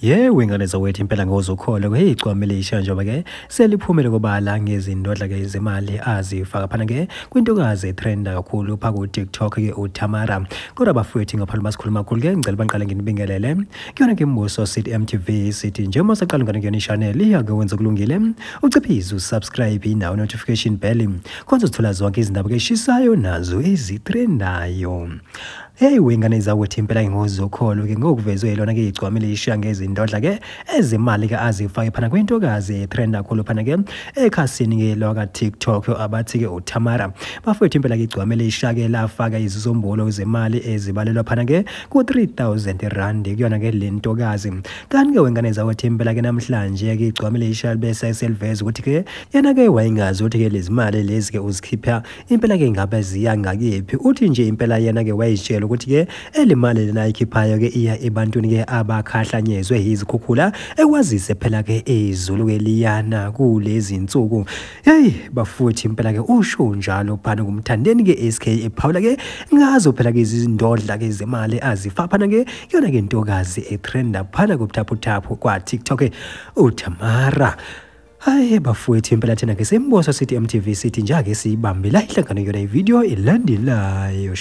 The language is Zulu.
Yebo, ingane zakwethu impela ngozokholo ke igcwame lisha njengoba ke seliphumele kobala ngezindodla ke zemali azifaka phana ke kwintokazi etrenda kakhulu pha ku TikTok ke uTamara. Kodwa bafowethu ngaphambi basikhuluma kakhulu ke ngicela banqale nginibingelele. Kuyona ke Mbuso City MTV sithi njengoba saqala ngane kuyona channel iyake wenza kulungile. Uciphize usubscribe nawo notification bell. Khona uzothola zonke izindaba ke eshisayo nazo ezitrendayo. Hey wengane zakwethu impela ngozokholo ke ngokuvezwe lona ke igcwame lisha ngezindodla ke ezimali ke azifake phana kwintokazi etrend kakhulu phana ke ekhasini ke lwaka TikTok abathi ke uTamara. Bafowethu impela ke igcwame lisha ke lafaka izisombolo zemali ezibalelwa phana ke ku 3000 rand kuyona ke le ntokazi. Kanti ke wengane zakwethu impela ke namhlanje ke igcwame lisha bese seliveza ukuthi ke yena ke wayengazi ukuthi ke lezi mali lezi ke uzikhipha impela ke ngabe ziya ngakephi. Uthi nje impela yena ke wayitshela ukuthi ke elimali lena ayikhiphayo ke iya ebantwini ke abakhahlanyezwe izikhukhula ekwazise phela ke izulu ke liyana kulezi insuku. Hey bafuthi impela ke usho njalo phana kumthandeni ke SK ephawula ke ngazo phela ke izindodla ke zemali azifa phana ke yona ke intokazi etrenda phana kubuthaphuthaphu kwa TikTok uTamara. Hayi bafowethu impela thina ke Sembuso City MTV sithi nje ake siyibambe la ihlangano yona ivideo elandelayo.